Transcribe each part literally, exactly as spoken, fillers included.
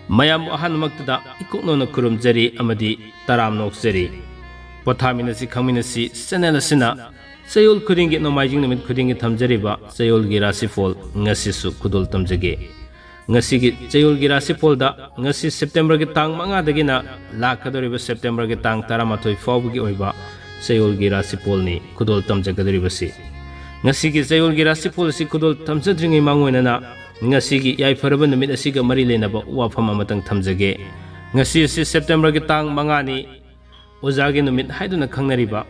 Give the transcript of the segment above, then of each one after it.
ꯃꯌꯥꯝꯕꯨ ꯑꯍꯥꯟꯕꯃꯛꯇꯗ ꯏꯀꯣꯛꯅꯧꯅ ꯈꯨꯔꯨꯝꯖꯔꯤ ꯑꯃꯗꯤ ꯇꯔꯥꯝꯅ ꯑꯣꯛꯆꯔꯤ꯫ ꯄꯣꯊꯥꯃꯤꯟꯅꯁꯤ ꯈꯪꯃꯤꯟꯅꯁꯤ ꯆꯦꯅꯦꯜ ꯑꯁꯤꯅ ꯆꯌꯣꯜ ꯈꯨꯗꯤꯡꯒꯤ, ꯅꯣꯡꯃꯥꯏꯖꯤꯡ ꯅꯨꯃꯤꯠ ꯈꯨꯗꯤꯡꯒꯤ ꯊꯝꯖꯔꯤꯕ ꯆꯌꯣꯜꯒꯤ ꯔꯥꯁꯤꯐꯣꯜ ꯉꯁꯤꯁꯨ ꯈꯨꯗꯣꯜ ꯇꯝꯖꯒꯦ꯫ ꯉꯁꯤꯒꯤ ꯆꯌꯣꯜꯒꯤ ꯔꯥꯁꯤꯐꯣꯜꯗ ꯉꯁꯤ ꯁꯦꯞꯇꯦꯝꯕꯔꯒꯤ ꯇꯥꯡ ꯃꯉꯥꯗꯒꯤꯅ ꯂꯥꯛꯀꯗꯧꯔꯤꯕ ꯁꯦꯞꯇꯦꯝꯕꯔꯒꯤ ꯇꯥꯡ ꯇꯔꯥꯃꯥꯊꯣꯏ ꯐꯥꯎꯕꯒꯤ ꯑꯣꯏꯕ ꯆꯌꯣꯜꯒꯤ ꯔꯥꯁꯤꯐꯣꯜꯅꯤ ꯈꯨꯗꯣꯜ ꯇꯝꯖꯒꯗꯧꯔꯤꯕꯁꯤ꯫ ꯉꯁꯤꯒꯤ ꯆꯌꯣꯜꯒꯤ ꯔꯥꯁꯤꯐꯣꯜ ꯑꯁꯤ ꯈꯨꯗꯣꯜ ꯇꯝꯖꯗ꯭ꯔꯤꯉꯩ ꯃꯥꯡꯑꯣꯏꯅꯅ ꯉꯁꯤꯒꯤ ꯌꯥꯏꯐꯔꯕ ꯅꯨꯃꯤꯠ ꯑꯁꯤꯒ ꯃꯔꯤ ꯂꯩꯅꯕ ꯋꯥꯐꯝ ꯑꯃꯇꯪ ꯊꯝꯖꯒꯦ꯫ ꯉꯁꯤ ꯑꯁꯤ ꯁꯦꯞꯇꯦꯝꯕꯔꯒꯤ ꯇꯥꯡ ꯃꯉꯥꯅꯤ, ꯑꯣꯖꯥꯒꯤ ꯅꯨꯃꯤꯠ ꯍꯥꯏꯗꯨꯅ ꯈꯪꯅꯔꯤꯕ꯫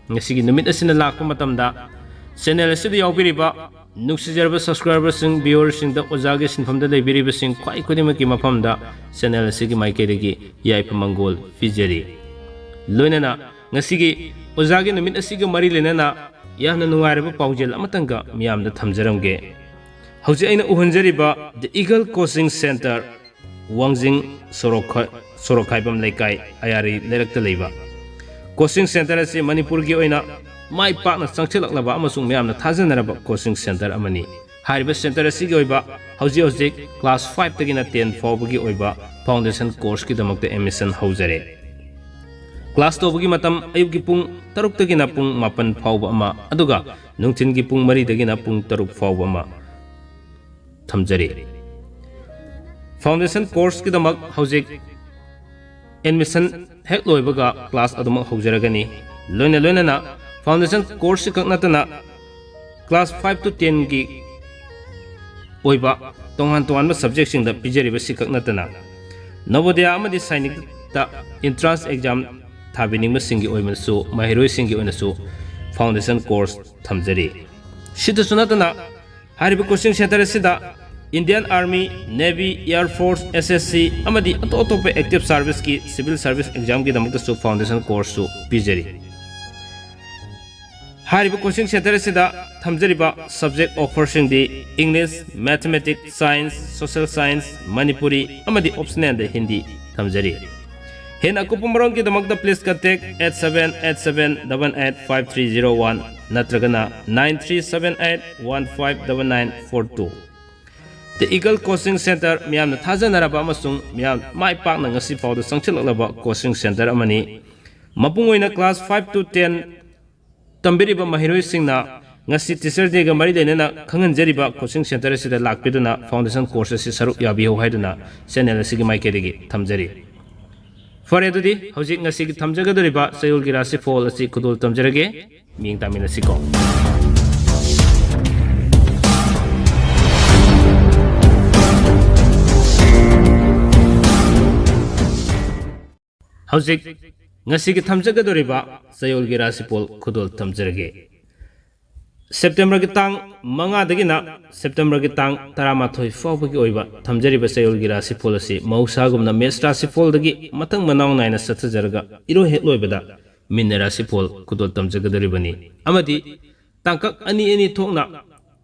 ꯉꯁꯤꯒꯤ ꯅꯨꯃꯤꯠ ꯑꯁꯤꯅ ꯂꯥꯛꯄ ꯃꯇꯝꯗ ꯆꯦꯅꯦꯜ ꯑꯁꯤꯗ ꯌꯥꯎꯕꯤꯔꯤꯕ ꯅꯨꯡꯁꯤꯖꯔꯕ ꯁꯕꯁꯀ꯭ꯔꯥꯏꯕꯔꯁꯤꯡ, ꯚꯤꯌꯨꯋꯔꯁꯤꯡꯗ, ꯑꯣꯖꯥꯒꯤ ꯁꯤꯟꯐꯝꯗ ꯂꯩꯕꯤꯔꯤꯕꯁꯤꯡ ꯈ꯭ꯋꯥꯏ ꯈꯨꯗꯤꯡꯃꯛꯀꯤ ꯃꯐꯝꯗ ꯆꯦꯅꯦꯜ ꯑꯁꯤꯒꯤ ꯃꯥꯏꯀꯩꯗꯒꯤ ꯌꯥꯏꯐ ꯃꯪꯒꯣꯜ ꯄꯤꯖꯔꯤ꯫ ꯂꯣꯏꯅꯅ ꯉꯁꯤꯒꯤ ꯑꯣꯖꯥꯒꯤ ꯅꯨꯃꯤꯠ ꯑꯁꯤꯒ ꯃꯔꯤ ꯂꯩꯅꯅ ꯌꯥꯝꯅ ꯅꯨꯡꯉꯥꯏꯔꯕ ꯄꯥꯎꯖꯦꯜ ꯑꯃꯇꯪꯒ ꯃꯤꯌꯥꯝꯗ ꯊꯝꯖꯔꯝꯒꯦ꯫ ꯍꯧꯖꯤꯛ ꯑꯩꯅ ꯎꯍꯟꯖꯔꯤꯕ The Eagle Coaching Center, ꯋꯥꯡꯖꯤꯡ ꯁꯣꯔꯣꯛ ꯈ-, ꯁꯣꯔꯣꯛꯈꯥꯏꯕꯝ ꯂꯩꯀꯥꯏ, ꯑꯌꯥꯔꯤ ꯂꯩꯔꯛꯇ ꯂꯩꯕ ꯀꯣꯆꯤꯡ ꯁꯦꯟꯇꯔ ꯑꯁꯤ ꯃꯅꯤꯄꯨꯔꯒꯤ ꯑꯣꯏꯅ ꯃꯥꯏ ꯄꯥꯛꯅ ꯆꯪꯁꯤꯜꯂꯛꯂꯕ ꯑꯃꯁꯨꯡ ꯃꯌꯥꯝꯅ ꯊꯥꯖꯅꯔꯕ ꯀꯣꯆꯤꯡ ꯁꯦꯟꯇꯔ ꯑꯃꯅꯤ꯫ ꯍꯥꯏꯔꯤꯕ ꯁꯦꯟꯇꯔ ꯑꯁꯤꯒꯤ ꯑꯣꯏꯕ ꯍꯧꯖꯤꯛ ꯍꯧꯖꯤꯛ ꯀ꯭ꯂꯥꯁ ꯐꯥꯏꯚꯇꯒꯤꯅ ꯇꯦꯟ ꯐꯥꯎꯕꯒꯤ ꯑꯣꯏꯕ ꯐꯥꯎꯟꯗꯦꯁꯟ ꯀꯣꯔꯁꯀꯤꯗꯃꯛꯇ ꯑꯦꯗꯃꯤꯁꯟ ꯍꯧꯖꯔꯦ꯫ ꯀ꯭ꯂꯥꯁ ꯇꯧꯕꯒꯤ ꯃꯇꯝ ꯑꯌꯨꯛꯀꯤ ꯄꯨꯡ ꯇꯔꯨꯛꯇꯒꯤꯅ ꯄꯨꯡ ꯃꯥꯄꯟ ꯐꯥꯎꯕ ꯑꯃ, ꯑꯗꯨꯒ ꯅꯨꯡꯊꯤꯟꯒꯤ ꯄꯨꯡ ꯃꯔꯤꯗꯒꯤꯅ ꯄꯨꯡ ꯇꯔꯨꯛ ꯐꯥꯎꯕ ꯑꯃ ꯊꯝꯖꯔꯤ꯫ ꯐꯥꯎꯟꯗꯦꯁꯟ ꯀꯣꯔꯁꯀꯤꯗꯃꯛ ꯍꯧꯖꯤꯛ ꯑꯦꯗꯃꯤꯁꯟ ꯍꯦꯛ ꯂꯣꯏꯕꯒ ꯀ꯭ꯂꯥꯁ ꯑꯗꯨꯃꯛ ꯍꯧꯖꯔꯒꯅꯤ꯫ ꯂꯣꯏꯅ ꯂꯣꯏꯅꯅ ꯐꯥꯎꯟꯗꯦꯁꯟ ꯀꯣꯔꯁꯁꯤ ꯈꯛ ꯅꯠꯇꯅ ꯀ꯭ꯂꯥꯁ ꯐꯥꯏꯚ to ꯇꯦꯟꯒꯤ ꯑꯣꯏꯕ ꯇꯣꯉꯥꯟ ꯇꯣꯉꯥꯟꯕ ꯁꯕꯖꯦꯛꯁꯤꯡꯗ ꯄꯤꯖꯔꯤꯕꯁꯤ ꯈꯛ ꯅꯠꯇꯅ ꯅꯕꯣꯗꯤꯌꯥ ꯑꯃꯗꯤ ꯁꯥꯏꯅꯤꯛꯇ ꯏꯟꯇ꯭ꯔꯥꯟꯁ ꯑꯦꯛꯖꯥꯝ ꯊꯥꯕꯤꯅꯤꯡꯕꯁꯤꯡꯒꯤ ꯑꯣꯏꯅꯁꯨ, ꯃꯍꯩꯔꯣꯏꯁꯤꯡꯒꯤ ꯑꯣꯏꯅꯁꯨ ꯐꯥꯎꯟꯗꯦꯁꯟ ꯀꯣꯔꯁ ꯊꯝꯖꯔꯤ꯫ ꯁꯤꯇꯁꯨ ꯅꯠꯇꯅ ꯍꯥꯏꯔꯤꯕ ꯀꯣꯆꯤꯡ ꯁꯦꯟꯇꯔ ꯑꯁꯤꯗ Indian Army, Navy, Air Force, S S C ꯑꯃꯗꯤ ꯑꯇꯣꯞ ꯑꯇꯣꯞꯄ ꯑꯦꯛꯇꯤꯚ ꯁꯥꯔꯚꯤꯁꯀꯤ ꯁꯤꯚꯤꯜ ꯁꯥꯔꯚꯤꯁ ꯑꯦꯛꯖꯥꯝꯒꯤꯗꯃꯛꯇꯁꯨ ꯐꯥꯎꯟꯗꯦꯁꯟ ꯀꯣꯔꯁꯁꯨ ꯄꯤꯖꯔꯤ꯫ ꯍꯥꯏꯔꯤꯕ ꯀꯣꯆꯤꯡ ꯁꯦꯟꯇꯔ ꯑꯁꯤꯗ ꯊꯝꯖꯔꯤꯕ ꯁꯕꯖꯦꯛ ꯑꯣꯐꯔꯁꯤꯡꯗꯤ English, Mathematics, Science, Social Science, Manipuri ꯑꯃꯗꯤ ꯑꯣꯞꯁꯅꯦꯜꯗ ꯍꯤꯟꯗꯤ ꯊꯝꯖꯔꯤ꯫ ꯍꯦꯟꯅ ꯑꯀꯨꯞꯄ ꯃꯔꯣꯜꯒꯤꯗꯃꯛꯇ please contact eight seven eight seven double eight five three zero one ꯅꯠꯇ꯭ꯔꯒꯅ nine three seven eight one five double nine four two꯫ The Eagle Coaching Center ꯃꯤꯌꯥꯝꯅ ꯊꯥꯖꯅꯔꯕ ꯑꯃꯁꯨꯡ ꯃꯤꯌꯥꯝ ꯃꯥꯏ ꯄꯥꯛꯅ ꯉꯁꯤ ꯐꯥꯎꯗ ꯆꯪꯁꯤꯜꯂꯛꯂꯕ coaching center ꯑꯃꯅꯤ꯫ ꯃꯄꯨꯡ ꯑꯣꯏꯅ class five to ten ꯇꯝꯕꯤꯔꯤꯕ ꯃꯍꯩꯔꯣꯏꯁꯤꯡꯅ ꯉꯁꯤ Teacher Day ꯒ ꯃꯔꯤ ꯂꯩꯅꯅ ꯈꯪꯍꯟꯖꯔꯤꯕ coaching center ꯑꯁꯤꯗ ꯂꯥꯛꯄꯤꯗꯨꯅ foundation course ꯑꯁꯤ ꯁꯔꯨꯛ ꯌꯥꯕꯤꯌꯨ ꯍꯥꯏꯗꯨꯅ channel ꯑꯁꯤꯒꯤ ꯃꯥꯏꯀꯩꯗꯒꯤ ꯊꯝꯖꯔꯤ꯫ ꯐꯔꯦ, ꯑꯗꯨꯗꯤ ꯍꯧꯖꯤꯛ ꯉꯁꯤꯒꯤ ꯊꯝꯖꯒꯗꯧꯔꯤꯕ ꯆꯌꯣꯜꯒꯤ ꯔꯥꯁꯤꯐꯣꯜ ꯑꯁꯤ ꯈꯨꯗꯣꯜ ꯇꯝꯖꯔꯒꯦ꯫ ꯃꯤꯠꯌꯦꯡ ꯇꯥꯃꯤꯟꯅꯁꯤꯀꯣ꯫ ꯍꯧꯖꯤꯛ ꯉꯁꯤꯒꯤ ꯊꯝꯖꯒꯗꯧꯔꯤꯕ ꯆꯌꯣꯜꯒꯤ ꯔꯥꯁꯤꯐꯣꯜ ꯈꯨꯗꯣꯜ ꯇꯝꯖꯔꯒꯦ꯫ September ꯒꯤ ꯇꯥꯡ ꯃꯉꯥꯗꯒꯤꯅ September ꯒꯤ ꯇꯥꯡ ꯇꯔꯥꯃꯥꯊꯣꯏ ꯐꯥꯎꯕꯒꯤ ꯑꯣꯏꯕ ꯊꯝꯖꯔꯤꯕ ꯆꯌꯣꯜꯒꯤ ꯔꯥꯁꯤꯐꯣꯜ ꯑꯁꯤ ꯃꯍꯧꯁꯥꯒꯨꯝꯅ ꯃꯦꯁ ꯔꯥꯁꯤꯐꯣꯜꯗꯒꯤ ꯃꯊꯪ ꯃꯅꯥꯎ ꯅꯥꯏꯅ ꯆꯠꯊꯖꯔꯒ ꯏꯔꯣꯏ ꯍꯦꯛ ꯂꯣꯏꯕꯗ ꯃꯤꯟꯅ ꯔꯥꯁꯤꯐꯣꯜ ꯈꯨꯗꯣꯜ ꯇꯝꯖꯒꯗꯧꯔꯤꯕꯅꯤ꯫ ꯑꯃꯗꯤ ꯇꯥꯡꯀꯛ ꯑꯅꯤ ꯑꯅꯤ ꯊꯣꯛꯅ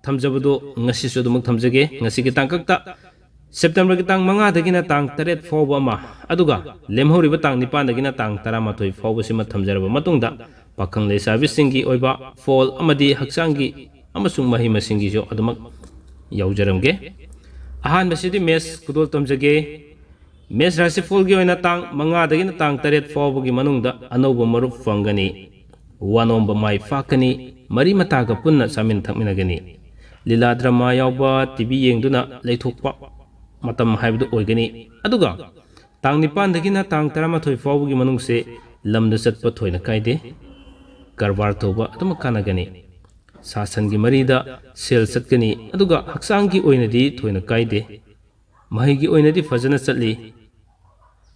ꯊꯝꯖꯕꯗꯨ ꯉꯁꯤꯁꯨ ꯑꯗꯨꯃꯛ ꯊꯝꯖꯒꯦ꯫ ꯉꯁꯤꯒꯤ ꯇꯥꯡꯀꯛꯇ September ꯒꯤ ꯇꯥꯡ ꯃꯉꯥꯗꯒꯤꯅ ꯇꯥꯡ ꯇꯔꯦꯠ ꯐꯥꯎꯕ ꯑꯃ, ꯑꯗꯨꯒ ꯂꯦꯝꯍꯧꯔꯤꯕ ꯇꯥꯡ ꯅꯤꯄꯥꯟꯗꯒꯤꯅ ꯇꯥꯡ ꯇꯔꯥꯃꯥꯊꯣꯏ ꯐꯥꯎꯕꯁꯤꯃ ꯊꯝꯖꯔꯕ ꯃꯇꯨꯡꯗ, ꯄꯥꯈꯪ ꯂꯩꯁꯥꯕꯤꯁꯤꯡꯒꯤ ꯑꯣꯏꯕ ꯐꯣꯜ ꯑꯃꯗꯤ ꯍꯛꯆꯥꯡꯒꯤ ꯑꯃꯁꯨꯡ ꯃꯍꯩ ꯃꯁꯤꯡꯒꯤꯁꯨ ꯑꯗꯨꯃꯛ ꯌꯥꯎꯖꯔꯝꯒꯦ꯫ ꯑꯍꯥꯟꯕꯁꯤꯗꯤ ꯃꯦꯁ ꯈꯨꯗꯣꯜ ꯇꯝꯖꯒꯦ꯫ ꯃꯦꯁ ꯔꯥꯁꯤꯐꯣꯜꯒꯤ ꯑꯣꯏꯅ ꯇꯥꯡ ꯃꯉꯥꯗꯒꯤꯅ ꯇꯥꯡ ꯇꯔꯦꯠ ꯐꯥꯎꯕꯒꯤ ꯃꯅꯨꯡꯗ ꯑꯅꯧꯕ ꯃꯔꯨꯞ ꯐꯪꯒꯅꯤ, ꯋꯥꯅꯣꯝꯕ ꯃꯥꯏ ꯄꯥꯛꯀꯅꯤ, ꯃꯔꯤ ꯃꯇꯥꯒ ꯄꯨꯟꯅ ꯆꯥꯃꯤꯟ ꯊꯛꯃꯤꯟꯅꯒꯅꯤ꯫ ꯂꯤꯂꯥ ꯗ꯭ꯔꯃꯥ ꯌꯥꯎꯕ ꯇꯤ ꯚꯤ ꯌꯦꯡꯗꯨꯅ ꯂꯩꯊꯣꯛꯄ ꯃꯇꯝ ꯍꯥꯏꯕꯗꯨ ꯑꯣꯏꯒꯅꯤ꯫ ꯑꯗꯨꯒ ꯇꯥꯡ ꯅꯤꯄꯥꯟꯗꯒꯤꯅ ꯇꯥꯡ ꯇꯔꯥꯃꯥꯊꯣꯏ ꯐꯥꯎꯕꯒꯤ ꯃꯅꯨꯡꯁꯦ ꯂꯝꯗ ꯆꯠꯄ ꯊꯣꯏꯅ ꯀꯥꯏꯗꯦ, ꯀꯔꯕꯥꯔ ꯇꯧꯕ ꯑꯗꯨꯃꯛ ꯀꯥꯟꯅꯒꯅꯤ꯫ ꯁꯥ ꯁꯟꯒꯤ ꯃꯔꯤꯗ ꯁꯦꯜ ꯆꯠꯀꯅꯤ, ꯑꯗꯨꯒ ꯍꯛꯆꯥꯡꯒꯤ ꯑꯣꯏꯅꯗꯤ ꯊꯣꯏꯅ ꯀꯥꯏꯗꯦ꯫ ꯃꯍꯩꯒꯤ ꯑꯣꯏꯅꯗꯤ ꯐꯖꯅ ꯆꯠꯂꯤ,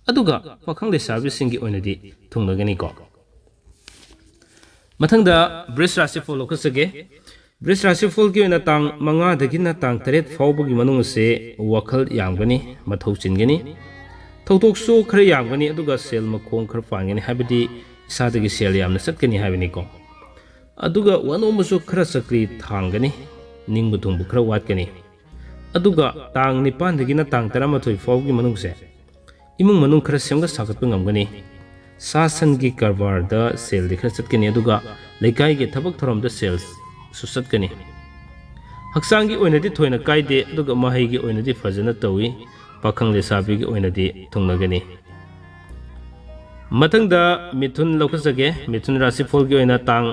ꯑꯗꯨꯒ ꯄꯥꯈꯪ ꯂꯩꯁꯥꯕꯤꯁꯤꯡꯒꯤ ꯑꯣꯏꯅꯗꯤ ꯊꯨꯡꯂꯒꯅꯤꯀꯣ꯫ ꯃꯊꯪꯗ ꯕ꯭ꯔꯤꯖ ꯔꯥꯁꯤꯐꯣꯜ ꯂꯧꯈꯠꯆꯒꯦ꯫ ꯕ꯭ꯔꯤꯖ ꯔꯥꯁꯤꯐꯣꯜꯒꯤ ꯑꯣꯏꯅ ꯇꯥꯡ ꯃꯉꯥꯗꯒꯤꯅ ꯇꯥꯡ ꯇꯔꯦꯠ ꯐꯥꯎꯕꯒꯤ ꯃꯅꯨꯡ ꯑꯁꯦ ꯋꯥꯈꯜ ꯌꯥꯝꯒꯅꯤ, ꯃꯊꯧ ꯆꯤꯟꯒꯅꯤ, ꯊꯧꯗꯣꯛꯁꯨ ꯈꯔ ꯌꯥꯝꯒꯅꯤ, ꯑꯗꯨꯒ ꯁꯦꯜ ꯃꯈꯣꯡ ꯈꯔ ꯄꯥꯟꯒꯅꯤ, ꯍꯥꯏꯕꯗꯤ ꯏꯁꯥꯗꯒꯤ ꯁꯦꯜ ꯌꯥꯝꯅ ꯆꯠꯀꯅꯤ ꯍꯥꯏꯕꯅꯤꯀꯣ꯫ ꯑꯗꯨꯒ ꯋꯥꯅꯣꯝꯕꯁꯨ ꯈꯔ ꯆꯀ꯭ꯔꯤ ꯊꯥꯡꯒꯅꯤ, ꯅꯤꯡꯕ ꯊꯨꯡꯕ ꯈꯔ ꯋꯥꯠꯀꯅꯤ꯫ ꯑꯗꯨꯒ ꯇꯥꯡ ꯅꯤꯄꯥꯟꯗꯒꯤꯅ ꯇꯥꯡ ꯇꯔꯥꯃꯥꯊꯣꯏ ꯐꯥꯎꯒꯤ ꯃꯅꯨꯡꯁꯦ ꯏꯃꯨꯡ ꯃꯅꯨꯡ ꯈꯔ ꯁꯦꯝꯒꯠ ꯁꯥꯒꯠꯄ ꯉꯝꯒꯅꯤ꯫ ꯁꯥ ꯁꯟꯒꯤ ꯀꯔꯕꯥꯔꯗ ꯁꯦꯜꯗꯤ ꯈꯔ ꯆꯠꯀꯅꯤ, ꯑꯗꯨꯒ ꯂꯩꯀꯥꯏꯒꯤ ꯊꯕꯛ ꯊꯧꯔꯝꯗ ꯁꯦꯜꯁꯨ ꯆꯠꯀꯅꯤ꯫ ꯍꯛꯆꯥꯡꯒꯤ ꯑꯣꯏꯅꯗꯤ ꯊꯣꯏꯅ ꯀꯥꯏꯗꯦ, ꯑꯗꯨꯒ ꯃꯍꯩꯒꯤ ꯑꯣꯏꯅꯗꯤ ꯐꯖꯅ ꯇꯧꯏ꯫ ꯄꯥꯈꯪ ꯂꯩꯁꯥꯕꯤꯒꯤ ꯑꯣꯏꯅꯗꯤ ꯊꯨꯡꯅꯒꯅꯤ꯫ ꯃꯊꯪꯗ ꯃꯤꯊꯨꯟ ꯂꯧꯈꯠꯆꯒꯦ꯫ ꯃꯤꯊꯨꯟ ꯔꯥꯁꯤꯐꯣꯜꯒꯤ ꯑꯣꯏꯅ ꯇꯥꯡ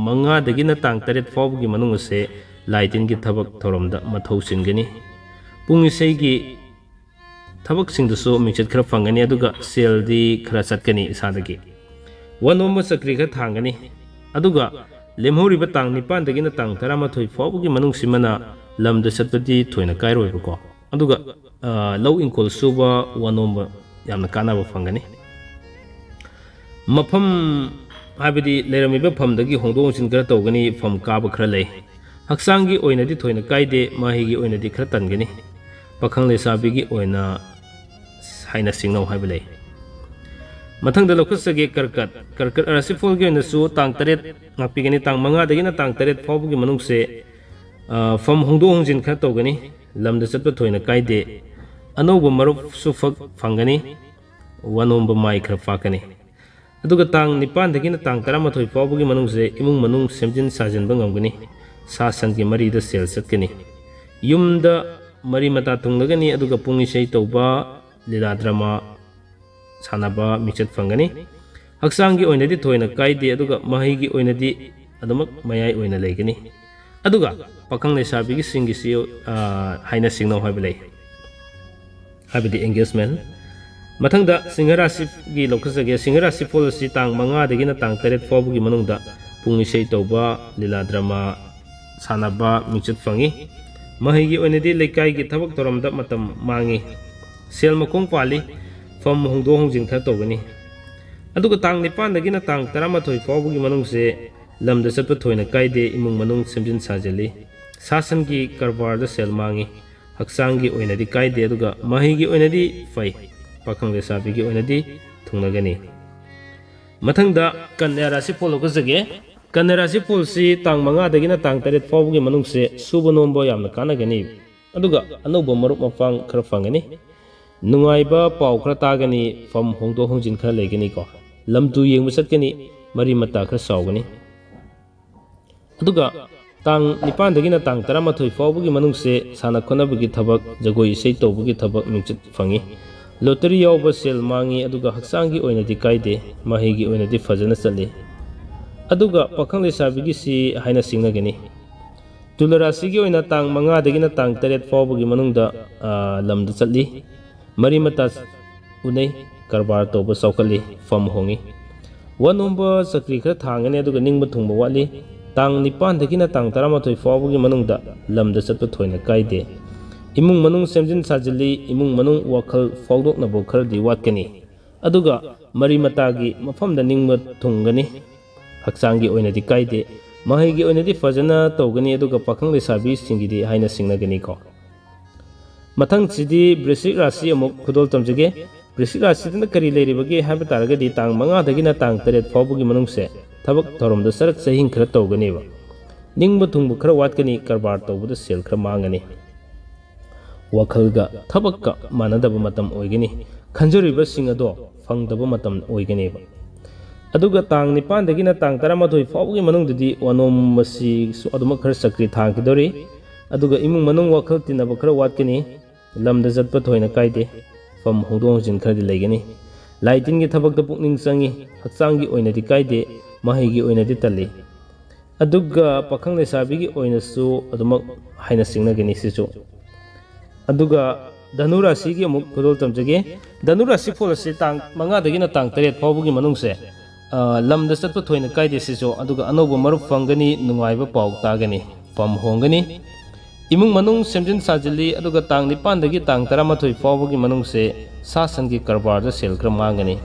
ꯃꯉꯥꯗꯒꯤꯅ ꯇꯥꯡ ꯇꯔꯦꯠ ꯐꯥꯎꯕꯒꯤ ꯃꯅꯨꯡ ꯑꯁꯦ ꯂꯥꯏ ꯇꯤꯟꯒꯤ ꯊꯕꯛ ꯊꯧꯔꯝꯗ ꯃꯊꯧ ꯆꯤꯟꯒꯅꯤ꯫ ꯄꯨꯡ ꯏꯁꯩꯒꯤ ꯊꯕꯛꯁꯤꯡꯗꯁꯨ ꯃꯤꯡꯆꯠ ꯈꯔ ꯐꯪꯒꯅꯤ, ꯑꯗꯨꯒ ꯁꯦꯜꯗꯤ ꯈꯔ ꯆꯠꯀꯅꯤ ꯏꯁꯥꯗꯒꯤ꯫ ꯋꯥꯅꯣꯝꯕ ꯆꯀ꯭ꯔꯤ ꯈꯔ ꯊꯥꯡꯒꯅꯤ꯫ ꯑꯗꯨꯒ ꯂꯦꯝꯍꯧꯔꯤꯕ ꯇꯥꯡ ꯅꯤꯄꯥꯟꯗꯒꯤꯅ ꯇꯥꯡ ꯇꯔꯥꯃꯥꯊꯣꯏ ꯐꯥꯎꯕꯒꯤ ꯃꯅꯨꯡꯁꯤꯃꯅ ꯂꯝꯗ ꯆꯠꯄꯗꯤ ꯊꯣꯏꯅ ꯀꯥꯏꯔꯣꯏꯕꯀꯣ꯫ ꯑꯗꯨꯒ, ꯑ, ꯂꯧ ꯏꯪꯈꯣꯜ ꯁꯨꯕ, ꯋꯥꯅꯣꯝꯕ ꯌꯥꯝꯅ ꯀꯥꯟꯅꯕ ꯐꯪꯒꯅꯤ꯫ ꯃꯐꯝ ꯍꯥꯏꯕꯗꯤ ꯂꯩꯔꯝꯃꯤꯕ ꯐꯝꯗꯒꯤ ꯍꯣꯡꯗꯣꯛ ꯍꯣꯡꯖꯤꯟ ꯈꯔ ꯇꯧꯒꯅꯤ, ꯐꯝ ꯀꯥꯕ ꯈꯔ ꯂꯩ꯫ ꯍꯛꯆꯥꯡꯒꯤ ꯑꯣꯏꯅꯗꯤ ꯊꯣꯏꯅ ꯀꯥꯏꯗꯦ, ꯃꯍꯩꯒꯤ ꯑꯣꯏꯅꯗꯤ ꯈꯔ ꯇꯟꯒꯅꯤ꯫ ꯄꯥꯈꯪ ꯂꯩꯁꯥꯕꯤꯒꯤ ꯑꯣꯏꯅ ꯍꯥꯏꯅ ꯁꯤꯡꯅꯧ ꯍꯥꯏꯕ ꯂꯩ꯫ ꯃꯊꯪꯗ ꯂꯧꯈꯠꯆꯒꯦ ꯀꯔꯀꯠ꯫ ꯀꯔꯀꯠ ꯔꯥꯁꯤꯐꯣꯜꯒꯤ ꯑꯣꯏꯅꯁꯨ ꯇꯥꯡ ꯇꯔꯦꯠ ꯉꯥꯛꯄꯤꯒꯅꯤ, ꯇꯥꯡ ꯃꯉꯥꯗꯒꯤꯅ ꯇꯥꯡ ꯇꯔꯦꯠ ꯐꯥꯎꯕꯒꯤ ꯃꯅꯨꯡꯁꯦ, ꯑ, ꯐꯝ ꯍꯣꯡꯗꯣꯛ ꯍꯣꯡꯖꯤꯟ ꯈꯔ ꯇꯧꯒꯅꯤ, ꯂꯝꯗ ꯆꯠꯄ ꯊꯣꯏꯅ ꯀꯥꯏꯗꯦ, ꯑꯅꯧꯕ ꯃꯔꯨꯞꯁꯨ ꯐꯛ ꯐꯪꯒꯅꯤ, ꯋꯥꯅꯣꯝꯕ ꯃꯥꯏ ꯈꯔ ꯄꯥꯛꯀꯅꯤ꯫ ꯑꯗꯨꯒ ꯇꯥꯡ ꯅꯤꯄꯥꯟꯗꯒꯤꯅ ꯇꯥꯡ ꯇꯔꯥꯃꯥꯊꯣꯏ ꯐꯥꯎꯕꯒꯤ ꯃꯅꯨꯡꯁꯦ ꯏꯃꯨꯡ ꯃꯅꯨꯡ ꯁꯦꯝꯖꯤꯟ ꯁꯥꯖꯤꯟꯕ ꯉꯝꯒꯅꯤ, ꯁꯥ ꯁꯟꯒꯤ ꯃꯔꯤꯗ ꯁꯦꯜ ꯆꯠꯀꯅꯤ, ꯌꯨꯝꯗ ꯃꯔꯤ ꯃꯇꯥ ꯊꯨꯡꯂꯒꯅꯤ, ꯑꯗꯨꯒ ꯄꯨꯡ ꯏꯁꯩ ꯇꯧꯕ, ꯂꯤꯂꯥ ꯗ꯭ꯔꯃꯥ ꯁꯥꯟꯅꯕ ꯃꯤꯡꯆꯠ ꯐꯪꯒꯅꯤ꯫ ꯍꯛꯆꯥꯡꯒꯤ ꯑꯣꯏꯅꯗꯤ ꯊꯣꯏꯅ ꯀꯥꯏꯗꯦ, ꯑꯗꯨꯒ ꯃꯍꯩꯒꯤ ꯑꯣꯏꯅꯗꯤ ꯑꯗꯨꯃꯛ ꯃꯌꯥꯏ ꯑꯣꯏꯅ ꯂꯩꯒꯅꯤ꯫ ꯑꯗꯨꯒ ꯄꯥꯈꯪ ꯂꯩꯁꯥꯕꯤꯒꯤꯁꯤꯡꯒꯤꯁꯤ, ꯑ, ꯍꯥꯏꯅ ꯁꯤꯡꯅꯧ ꯍꯥꯏꯕ ꯂꯩ, ꯍꯥꯏꯕꯗꯤ engagement꯫ ꯃꯊꯪꯗ ꯁꯤꯡꯍ ꯔꯥꯁꯤꯒꯤ ꯂꯧꯈꯠꯆꯒꯦ꯫ ꯁꯤꯡꯍ ꯔꯥꯁꯤꯐꯣꯜ ꯑꯁꯤ ꯇꯥꯡ ꯃꯉꯥꯗꯒꯤꯅ ꯇꯥꯡ ꯇꯔꯦꯠ ꯐꯥꯎꯕꯒꯤ ꯃꯅꯨꯡꯗ ꯄꯨꯡ ꯏꯁꯩ ꯇꯧꯕ, ꯂꯤꯂꯥ ꯗ꯭ꯔꯃꯥ ꯁꯥꯟꯅꯕ ꯃꯤꯡꯆꯠ ꯐꯪꯏ꯫ ꯃꯍꯩꯒꯤ ꯑꯣꯏꯅꯗꯤ ꯂꯩꯀꯥꯏꯒꯤ ꯊꯕꯛ ꯊꯧꯔꯝꯗ ꯃꯇꯝ ꯃꯥꯡꯏ꯫ ꯁꯦꯜ ꯃꯈꯣꯡ ꯄꯥꯜꯂꯤ꯫ ꯐꯝ ꯍꯣꯡꯗꯣꯛ ꯍꯣꯡꯖꯤꯟ ꯈꯔ ꯇꯧꯒꯅꯤ꯫ ꯑꯗꯨꯒ ꯇꯥꯡ ꯅꯤꯄꯥꯟꯗꯒꯤꯅ ꯇꯥꯡ ꯇꯔꯥꯃꯥꯊꯣꯏ ꯐꯥꯎꯕꯒꯤ ꯃꯅꯨꯡꯁꯦ ꯂꯝꯗ ꯆꯠꯄ ꯊꯣꯏꯅ ꯀꯥꯏꯗꯦ, ꯏꯃꯨꯡ ꯃꯅꯨꯡ ꯁꯦꯝꯖꯤꯟ ꯁꯥꯖꯤꯜꯂꯤ꯫ ꯁꯥ ꯁꯟꯒꯤ ꯀꯔꯕꯥꯔꯗ ꯁꯦꯜ ꯃꯥꯡꯉꯤ꯫ ꯍꯛꯆꯥꯡꯒꯤ ꯑꯣꯏꯅꯗꯤ ꯀꯥꯏꯗꯦ, ꯑꯗꯨꯒ ꯃꯍꯩꯒꯤ ꯑꯣꯏꯅꯗꯤ ꯐꯩ꯫ ꯄꯥꯈꯪ ꯂꯩꯁꯥꯕꯤꯒꯤ ꯑꯣꯏꯅꯗꯤ ꯊꯨꯡꯅꯒꯅꯤ꯫ ꯃꯊꯪꯗ ꯀꯟꯌꯥ ꯔꯥꯁꯤꯐꯣꯜ ꯂꯧꯈꯠꯆꯒꯦ꯫ ꯀꯟꯌꯥ ꯔꯥꯁꯤꯐꯣꯜꯁꯤ ꯇꯥꯡ ꯃꯉꯥꯗꯒꯤꯅ ꯇꯥꯡ ꯇꯔꯦꯠ ꯐꯥꯎꯕꯒꯤ ꯃꯅꯨꯡꯁꯦ ꯁꯨꯕ ꯅꯣꯝꯕ ꯌꯥꯝꯅ ꯀꯥꯟꯅꯒꯅꯤ, ꯑꯗꯨꯒ ꯑꯅꯧꯕ ꯃꯔꯨꯞ ꯃꯄꯥꯡ ꯈꯔ ꯐꯪꯒꯅꯤ꯫ ꯅꯨꯡꯉꯥꯏꯕ ꯄꯥꯎ ꯈꯔ ꯇꯥꯒꯅꯤ, ꯐꯝ ꯍꯣꯡꯗꯣꯛ ꯍꯣꯡꯖꯤꯟ ꯈꯔ ꯂꯩꯒꯅꯤꯀꯣ꯫ ꯂꯝ ꯇꯨ ꯌꯦꯡꯕ ꯆꯠꯀꯅꯤ, ꯃꯔꯤ ꯃꯇꯥ ꯈꯔ ꯆꯥꯎꯒꯅꯤ꯫ ꯑꯗꯨꯒ ꯇꯥꯡ ꯅꯤꯄꯥꯟꯗꯒꯤꯅ ꯇꯥꯡ ꯇꯔꯥꯃꯥꯊꯣꯏ ꯐꯥꯎꯕꯒꯤ ꯃꯅꯨꯡꯁꯦ ꯁꯥꯟꯅ ꯈꯣꯠꯅꯕꯒꯤ ꯊꯕꯛ, ꯖꯒꯣꯏ ꯏꯁꯩ ꯇꯧꯕꯒꯤ ꯊꯕꯛ ꯃꯤꯡꯆꯠ ꯐꯪꯉꯤ꯫ ꯂꯣꯇꯔꯤ ꯌꯥꯎꯕ ꯁꯦꯜ ꯃꯥꯡꯉꯤ, ꯑꯗꯨꯒ ꯍꯛꯆꯥꯡꯒꯤ ꯑꯣꯏꯅꯗꯤ ꯀꯥꯏꯗꯦ, ꯃꯍꯩꯒꯤ ꯑꯣꯏꯅꯗꯤ ꯐꯖꯅ ꯆꯠꯂꯤ꯫ ꯑꯗꯨꯒ ꯄꯥꯈꯪ ꯂꯩꯁꯥꯕꯤꯒꯤꯁꯤ ꯍꯥꯏꯅ ꯁꯤꯡꯅꯒꯅꯤ꯫ ꯇꯨꯂ ꯔꯥꯁꯤꯒꯤ ꯑꯣꯏꯅ ꯇꯥꯡ ꯃꯉꯥꯗꯒꯤꯅ ꯇꯥꯡ ꯇꯔꯦꯠ ꯐꯥꯎꯕꯒꯤ ꯃꯅꯨꯡꯗ, ꯑ, ꯂꯝꯗ ꯆꯠꯂꯤ꯫ ꯃꯔꯤ ꯃꯇꯥ ꯎꯅꯩ, ꯀꯔꯕꯥꯔ ꯇꯧꯕ ꯆꯥꯎꯈꯠꯂꯤ, ꯐꯝ ꯍꯣꯡꯉꯤ꯫ ꯋꯥ ꯅꯣꯝꯕ ꯆꯀ꯭ꯔꯤ ꯈꯔ ꯊꯥꯡꯒꯅꯤ, ꯑꯗꯨꯒ ꯅꯤꯡꯕ ꯊꯨꯡꯕ ꯋꯥꯠꯂꯤ꯫ ꯇꯥꯡ ꯅꯤꯄꯥꯟꯗꯒꯤꯅ ꯇꯥꯡ ꯇꯔꯥꯃꯥꯊꯣꯏ ꯐꯥꯎꯕꯒꯤ ꯃꯅꯨꯡꯗ ꯂꯝꯗ ꯆꯠꯄ ꯊꯣꯏꯅ ꯀꯥꯏꯗꯦ꯫ ꯏꯃꯨꯡ ꯃꯅꯨꯡ ꯁꯦꯝꯖꯤꯟ ꯁꯥꯖꯤꯜꯂꯤ, ꯏꯃꯨꯡ ꯃꯅꯨꯡ ꯋꯥꯈꯜ ꯐꯥꯎꯗꯣꯛꯅꯕ ꯈꯔꯗꯤ ꯋꯥꯠꯀꯅꯤ꯫ ꯑꯗꯨꯒ ꯃꯔꯤ ꯃꯇꯥꯒꯤ ꯃꯐꯝꯗ ꯅꯤꯡꯕ ꯊꯨꯡꯒꯅꯤ꯫ ꯍꯛꯆꯥꯡꯒꯤ ꯑꯣꯏꯅꯗꯤ ꯀꯥꯏꯗꯦ꯫ ꯃꯍꯩꯒꯤ ꯑꯣꯏꯅꯗꯤ ꯐꯖꯅ ꯇꯧꯒꯅꯤ, ꯑꯗꯨꯒ ꯄꯥꯈꯪ ꯂꯩꯁꯥꯕꯤꯁꯤꯡꯒꯤꯗꯤ ꯍꯥꯏꯅ ꯁꯤꯡꯅꯒꯅꯤꯀꯣ꯫ ꯃꯊꯪꯁꯤꯗꯤ ꯕ꯭ꯔꯤꯁꯤꯛ ꯔꯥꯁꯤ ꯑꯃꯨꯛ ꯈꯨꯗꯣꯜ ꯇꯝꯖꯒꯦ꯫ ꯕ꯭ꯔꯤꯁꯤꯛ ꯔꯥꯁꯤꯗꯅ ꯀꯔꯤ ꯂꯩꯔꯤꯕꯒꯦ ꯍꯥꯏꯕ ꯇꯥꯔꯒꯗꯤ, ꯇꯥꯡ ꯃꯉꯥꯗꯒꯤꯅ ꯇꯥꯡ ꯇꯔꯦꯠ ꯐꯥꯎꯕꯒꯤ ꯃꯅꯨꯡꯁꯦ ꯊꯕꯛ ꯊꯧꯔꯝꯗ ꯆꯔꯛ ꯆꯍꯤꯡ ꯈꯔ ꯇꯧꯒꯅꯦꯕ꯫ ꯅꯤꯡꯕ ꯊꯨꯡꯕ ꯈꯔ ꯋꯥꯠꯀꯅꯤ, ꯀꯔꯕꯥꯔ ꯇꯧꯕꯗ ꯁꯦꯜ ꯈꯔ ꯃꯥꯡꯒꯅꯤ꯫ ꯋꯥꯈꯜꯒ ꯊꯕꯛꯀ ꯃꯥꯟꯅꯗꯕ ꯃꯇꯝ ꯑꯣꯏꯒꯅꯤ꯫ ꯈꯟꯖꯔꯤꯕꯁꯤꯡ ꯑꯗꯣ ꯐꯪꯗꯕ ꯃꯇꯝ ꯑꯣꯏꯒꯅꯦꯕ꯫ ꯑꯗꯨꯒ ꯇꯥꯡ ꯅꯤꯄꯥꯟꯗꯒꯤꯅ ꯇꯥꯡ ꯇꯔꯥꯃꯥꯊꯣꯏ ꯐꯥꯎꯕꯒꯤ ꯃꯅꯨꯡꯗꯗꯤ ꯋꯥꯅꯣꯝꯕꯁꯤꯁꯨ ꯑꯗꯨꯃꯛ ꯈꯔ ꯆꯀ꯭ꯔꯤ ꯊꯥꯡꯈꯤꯗꯧꯔꯤ꯫ ꯑꯗꯨꯒ ꯏꯃꯨꯡ ꯃꯅꯨꯡ ꯋꯥꯈꯜ ꯇꯤꯟꯅꯕ ꯈꯔ ꯋꯥꯠꯀꯅꯤ꯫ ꯂꯝꯗ ꯆꯠꯄ ꯊꯣꯏꯅ ꯀꯥꯏꯗꯦ꯫ ꯐꯝ ꯍꯣꯡꯗꯣꯛ ꯍꯣꯡꯖꯤꯟ ꯈꯔꯗꯤ ꯂꯩꯒꯅꯤ꯫ ꯂꯥꯏ ꯇꯤꯟꯒꯤ ꯊꯕꯛꯇ ꯄꯨꯛꯅꯤꯡ ꯆꯪꯉꯤ꯫ ꯍꯛꯆꯥꯡꯒꯤ ꯑꯣꯏꯅꯗꯤ ꯀꯥꯏꯗꯦ꯫ ꯃꯍꯩꯒꯤ ꯑꯣꯏꯅꯗꯤ ꯇꯜꯂꯤ꯫ ꯑꯗꯨꯒ ꯄꯥꯈꯪ ꯂꯩꯁꯥꯕꯤꯒꯤ ꯑꯣꯏꯅꯁꯨ ꯑꯗꯨꯃꯛ ꯍꯥꯏꯅ ꯁꯤꯡꯅꯒꯅꯤ ꯁꯤꯁꯨ꯫ ꯑꯗꯨꯒ ꯙꯅꯨ ꯔꯥꯁꯤꯒꯤ ꯑꯃꯨꯛ ꯈꯨꯗꯣꯜ ꯇꯝꯖꯒꯦ꯫ ꯙꯅꯨ ꯔꯥꯁꯤ ꯐꯣꯜ ꯑꯁꯤ ꯇꯥꯡ ꯃꯉꯥꯗꯒꯤꯅ ꯇꯥꯡ ꯇꯔꯦꯠ ꯐꯥꯎꯕꯒꯤ ꯃꯅꯨꯡꯁꯦ, ꯑ, ꯂꯝꯗ ꯆꯠꯄ ꯊꯣꯏꯅ ꯀꯥꯏꯗꯦ ꯁꯤꯁꯨ꯫ ꯑꯗꯨꯒ ꯑꯅꯧꯕ ꯃꯔꯨꯞ ꯐꯪꯒꯅꯤ, ꯅꯨꯡꯉꯥꯏꯕ ꯄꯥꯎ ꯇꯥꯒꯅꯤ, ꯐꯝ ꯍꯣꯡꯒꯅꯤ꯫ ꯏꯃꯨꯡ ꯃꯅꯨꯡ ꯁꯦꯝꯖꯤꯟ ꯁꯥꯖꯤꯜꯂꯤ꯫ ꯑꯗꯨꯒ ꯇꯥꯡ ꯅꯤꯄꯥꯟꯗꯒꯤ ꯇꯥꯡ ꯇꯔꯥꯃꯥꯊꯣꯏ ꯐꯥꯎꯕꯒꯤ ꯃꯅꯨꯡꯁꯦ ꯁꯥ ꯁꯟꯒꯤ ꯀꯔꯕꯥꯔꯗ ꯁꯦꯜ ꯈꯔ ꯃꯥꯡꯒꯅꯤ꯫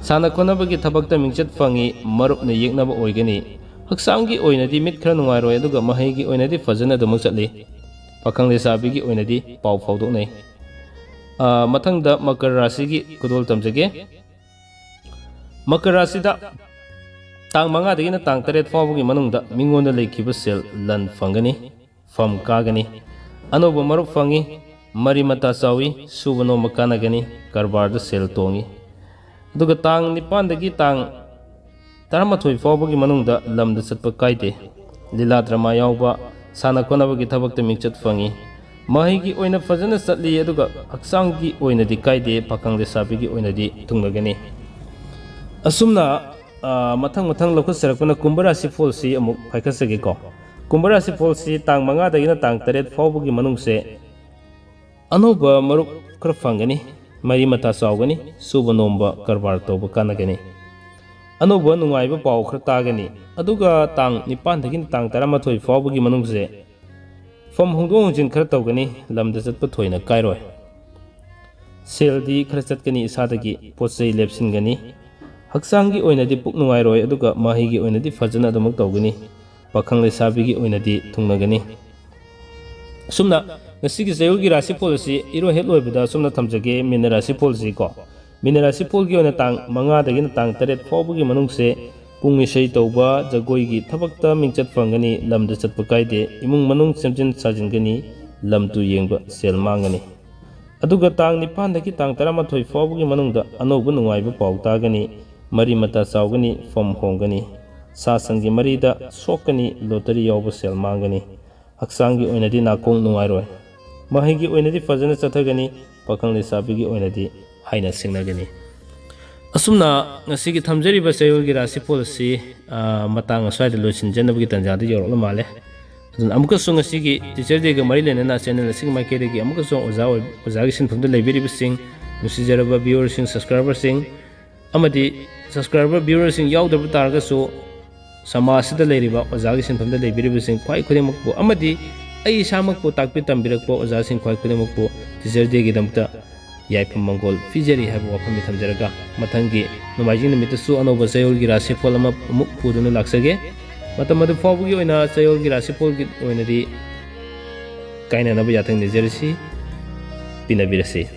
ꯁꯥꯟꯅ ꯈꯣꯠꯅꯕꯒꯤ ꯊꯕꯛꯇ ꯃꯤꯡꯆꯠ ꯐꯪꯉꯤ, ꯃꯔꯨꯞꯅ ꯌꯦꯛꯅꯕ ꯑꯣꯏꯒꯅꯤ꯫ ꯍꯛꯆꯥꯡꯒꯤ ꯑꯣꯏꯅꯗꯤ ꯃꯤꯠ ꯈꯔ ꯅꯨꯡꯉꯥꯏꯔꯣꯏ, ꯑꯗꯨꯒ ꯃꯍꯩꯒꯤ ꯑꯣꯏꯅꯗꯤ ꯐꯖꯅ ꯑꯗꯨꯃꯛ ꯆꯠꯂꯤ꯫ ꯄꯥꯈꯪ ꯂꯩꯁꯥꯕꯤꯒꯤ ꯑꯣꯏꯅꯗꯤ ꯄꯥꯎ ꯐꯥꯎꯗꯣꯛꯅꯩ꯫ ꯑ, ꯃꯊꯪꯗ ꯃꯀꯔ ꯔꯥꯁꯤꯒꯤ ꯈꯨꯗꯣꯜ ꯇꯝꯖꯒꯦ꯫ ꯃꯀꯔ ꯔꯥꯁꯤꯗ ꯇꯥꯡ ꯃꯉꯥꯗꯒꯤꯅ ꯇꯥꯡ ꯇꯔꯦꯠ ꯐꯥꯎꯕꯒꯤ ꯃꯅꯨꯡꯗ ꯃꯤꯉꯣꯟꯗ ꯂꯩꯈꯤꯕ ꯁꯦꯜ ꯂꯟ ꯐꯪꯒꯅꯤ, ꯐꯝ ꯀꯥꯒꯅꯤ, ꯑꯅꯧꯕ ꯃꯔꯨꯞ ꯐꯪꯉꯤ, ꯃꯔꯤ ꯃꯇꯥ ꯆꯥꯎꯏ, ꯁꯨꯕ ꯅꯣꯝꯕ ꯀꯥꯟꯅꯒꯅꯤ, ꯀꯔꯕꯥꯔꯗ ꯁꯦꯜ ꯇꯣꯡꯉꯤ꯫ ꯑꯗꯨꯒ ꯇꯥꯡ ꯅꯤꯄꯥꯟꯗꯒꯤ ꯇꯥꯡ ꯇꯔꯥꯃꯥꯊꯣꯏ ꯐꯥꯎꯕꯒꯤ ꯃꯅꯨꯡꯗ ꯂꯝꯗ ꯆꯠꯄ ꯀꯥꯏꯗꯦ꯫ ꯂꯤꯂꯥ ꯗ꯭ꯔꯃꯥ ꯌꯥꯎꯕ, ꯁꯥꯟꯅ ꯈꯣꯠꯅꯕꯒꯤ ꯊꯕꯛꯇ ꯃꯤꯡꯆꯠ ꯐꯪꯉꯤ꯫ ꯃꯍꯩꯒꯤ ꯑꯣꯏꯅ ꯐꯖꯅ ꯆꯠꯂꯤ, ꯑꯗꯨꯒ ꯍꯛꯆꯥꯡꯒꯤ ꯑꯣꯏꯅꯗꯤ ꯀꯥꯏꯗꯦ, ꯄꯥꯈꯪ ꯂꯩꯁꯥꯕꯤꯒꯤ ꯑꯣꯏꯅꯗꯤ ꯊꯨꯡꯅꯒꯅꯤ꯫ ꯑꯁꯨꯝꯅ, ꯑ, ꯃꯊꯪ ꯃꯊꯪ ꯂꯧꯈꯠꯆꯔꯛꯄꯅ ꯀꯨꯝꯚ ꯔꯥꯁꯤꯐꯣꯜꯁꯤ ꯑꯃꯨꯛ ꯍꯥꯏꯈꯠꯆꯒꯦꯀꯣ꯫ ꯀꯨꯝꯚ ꯔꯥꯁꯤꯐꯣꯜꯁꯤ ꯇꯥꯡ ꯃꯉꯥꯗꯒꯤꯅ ꯇꯥꯡ ꯇꯔꯦꯠ ꯐꯥꯎꯕꯒꯤ ꯃꯅꯨꯡꯁꯦ ꯑꯅꯧꯕ ꯃꯔꯨꯞ ꯈꯔ ꯐꯪꯒꯅꯤ, ꯃꯔꯤ ꯃꯇꯥ ꯆꯥꯎꯒꯅꯤ, ꯁꯨꯕ ꯅꯣꯝꯕ ꯀꯔꯕꯥꯔ ꯇꯧꯕ ꯀꯥꯟꯅꯒꯅꯤ꯫ ꯑꯅꯧꯕ ꯅꯨꯡꯉꯥꯏꯕ ꯄꯥꯎ ꯈꯔ ꯇꯥꯒꯅꯤ꯫ ꯑꯗꯨꯒ ꯇꯥꯡ ꯅꯤꯄꯥꯟꯗꯒꯤꯅ ꯇꯥꯡ ꯇꯔꯥꯃꯥꯊꯣꯏ ꯐꯥꯎꯕꯒꯤ ꯃꯅꯨꯡꯁꯦ ꯐꯝ ꯍꯣꯡꯗꯣꯛ ꯍꯣꯡꯖꯤꯟ ꯈꯔ ꯇꯧꯒꯅꯤ, ꯂꯝꯗ ꯆꯠꯄ ꯊꯣꯏꯅ ꯀꯥꯏꯔꯣꯏ꯫ ꯁꯦꯜꯗꯤ ꯈꯔ ꯆꯠꯀꯅꯤ, ꯏꯁꯥꯗꯒꯤ ꯄꯣꯠ ꯆꯩ ꯂꯦꯞꯁꯤꯟꯒꯅꯤ꯫ ꯍꯛꯆꯥꯡꯒꯤ ꯑꯣꯏꯅꯗꯤ ꯄꯨꯛ ꯅꯨꯡꯉꯥꯏꯔꯣꯏ, ꯑꯗꯨꯒ ꯃꯍꯩꯒꯤ ꯑꯣꯏꯅꯗꯤ ꯐꯖꯅ ꯑꯗꯨꯃꯛ ꯇꯧꯒꯅꯤ꯫ ꯄꯥꯈꯪ ꯂꯩꯁꯥꯕꯤꯒꯤ ꯑꯣꯏꯅꯗꯤ ꯊꯨꯡꯅꯒꯅꯤ꯫ ꯑꯁꯨꯝꯅ ꯉꯁꯤꯒꯤ ꯆꯌꯣꯜꯒꯤ ꯔꯥꯁꯤꯐꯣꯜ ꯑꯁꯤ ꯏꯔꯣꯏ ꯍꯦꯛ ꯂꯣꯏꯕꯗ ꯑꯁꯨꯝꯅ ꯊꯝꯖꯒꯦ, ꯃꯤꯅ ꯔꯥꯁꯤꯐꯣꯜꯁꯤ ꯀꯣ꯫ ꯃꯤꯅ ꯔꯥꯁꯤꯐꯣꯜꯒꯤ ꯑꯣꯏꯅ ꯇꯥꯡ ꯃꯉꯥꯗꯒꯤꯅ ꯇꯥꯡ ꯇꯔꯦꯠ ꯐꯥꯎꯕꯒꯤ ꯃꯅꯨꯡꯁꯦ ꯄꯨꯡ ꯏꯁꯩ ꯇꯧꯕ, ꯖꯒꯣꯏꯒꯤ ꯊꯕꯛꯇ ꯃꯤꯡꯆꯠ ꯐꯪꯒꯅꯤ, ꯂꯝꯗ ꯆꯠꯄ ꯀꯥꯏꯗꯦ, ꯏꯃꯨꯡ ꯃꯅꯨꯡ ꯁꯦꯝꯖꯤꯟ ꯁꯥꯖꯤꯟꯒꯅꯤ, ꯂꯝ ꯇꯨ ꯌꯦꯡꯕ ꯁꯦꯜ ꯃꯥꯡꯒꯅꯤ꯫ ꯑꯗꯨꯒ ꯇꯥꯡ ꯅꯤꯄꯥꯟꯗꯒꯤ ꯇꯥꯡ ꯇꯔꯥꯃꯥꯊꯣꯏ ꯐꯥꯎꯕꯒꯤ ꯃꯅꯨꯡꯗ ꯑꯅꯧꯕ ꯅꯨꯡꯉꯥꯏꯕ ꯄꯥꯎ ꯇꯥꯒꯅꯤ, ꯃꯔꯤ ꯃꯇꯥ ꯆꯥꯎꯒꯅꯤ, ꯐꯝ ꯍꯣꯡꯒꯅꯤ, ꯁꯥ ꯁꯟꯒꯤ ꯃꯔꯤꯗ ꯁꯣꯛꯀꯅꯤ, ꯂꯣꯇꯔꯤ ꯌꯥꯎꯕ ꯁꯦꯜ ꯃꯥꯡꯒꯅꯤ, ꯍꯛꯆꯥꯡꯒꯤ ꯑꯣꯏꯅꯗꯤ ꯅꯥꯀꯣꯡ ꯅꯨꯡꯉꯥꯏꯔꯣꯏ, ꯃꯍꯩꯒꯤ ꯑꯣꯏꯅꯗꯤ ꯐꯖꯅ ꯆꯠꯊꯒꯅꯤ, ꯄꯥꯈꯪ ꯂꯩꯁꯥꯕꯤꯒꯤ ꯑꯣꯏꯅꯗꯤ ꯍꯥꯏꯅ ꯁꯤꯡꯅꯒꯅꯤ꯫ ꯑꯁꯨꯝꯅ ꯉꯁꯤꯒꯤ ꯊꯝꯖꯔꯤꯕ ꯆꯌꯣꯜꯒꯤ ꯔꯥꯁꯤꯐꯣꯜ ꯑꯁꯤ, ꯑ, ꯃꯇꯥꯡ ꯑꯁ꯭ꯋꯥꯏꯗ ꯂꯣꯏꯁꯤꯟꯖꯅꯕꯒꯤ ꯇꯥꯟꯖꯥꯗ ꯌꯧꯔꯛꯂ ꯃꯥꯜꯂꯦ꯫ ꯑꯗꯨꯅ ꯑꯃꯨꯛꯀꯁꯨ ꯉꯁꯤꯒꯤ Teacher Day ꯒ ꯃꯔꯤ ꯂꯩꯅꯅ channel ꯑꯁꯤꯒꯤ ꯃꯥꯏꯀꯩꯗꯒꯤ ꯑꯃꯨꯛꯀꯁꯨ ꯑꯣꯖꯥ ꯑꯣꯏ-, ꯑꯣꯖꯥꯒꯤ ꯁꯤꯟꯐꯝꯗ ꯂꯩꯕꯤꯔꯤꯕꯁꯤꯡ, ꯅꯨꯡꯁꯤꯖꯔꯕ viewer ꯁꯤꯡ, subscriber ꯁꯤꯡ, ꯑꯃꯗꯤ subscriber viewer ꯁꯤꯡ ꯌꯥꯎꯗꯕ ꯇꯥꯔꯒꯁꯨ, ꯁꯃꯥꯖꯁꯤꯗ ꯂꯩꯔꯤꯕ ꯑꯣꯖꯥꯒꯤ ꯁꯤꯟꯐꯝꯗ ꯂꯩꯕꯤꯔꯤꯕꯁꯤꯡ ꯈ꯭ꯋꯥꯏ ꯈꯨꯗꯤꯡꯃꯛꯄꯨ, ꯑꯃꯗꯤ ꯑꯩ ꯏꯁꯥꯃꯛꯄꯨ ꯇꯥꯛꯄꯤ ꯇꯝꯕꯤꯔꯛꯄ ꯑꯣꯖꯥꯁꯤꯡ ꯈ꯭ꯋꯥꯏ ꯈꯨꯗꯤꯡꯃꯛꯄꯨ Teacher Day ꯒꯤꯗꯃꯛꯇ ꯌꯥꯏꯐ ꯃꯪꯒꯣꯜ ꯄꯤꯖꯔꯤ ꯍꯥꯏꯕ ꯋꯥꯐꯝꯅꯤ ꯊꯝꯖꯔꯒ, ꯃꯊꯪꯒꯤ ꯅꯣꯡꯃꯥꯏꯖꯤꯡ ꯅꯨꯃꯤꯠꯇꯁꯨ ꯑꯅꯧꯕ ꯆꯌꯣꯜꯒꯤ ꯔꯥꯁꯤꯐꯣꯜ ꯑꯃ ꯑꯃꯨꯛ ꯄꯨꯗꯨꯅ ꯂꯥꯛꯆꯒꯦ꯫ ꯃꯇꯝ ꯑꯗꯨ ꯐꯥꯎꯕꯒꯤ ꯑꯣꯏꯅ ꯆꯌꯣꯜꯒꯤ ꯔꯥꯁꯤꯐꯣꯜꯒꯤ ꯑꯣꯏꯅꯗꯤ ꯀꯥꯏꯅꯅꯕ ꯌꯥꯊꯪ ꯅꯤꯖꯔꯤꯁꯤ, ꯄꯤꯅꯕꯤꯔꯁꯤ꯫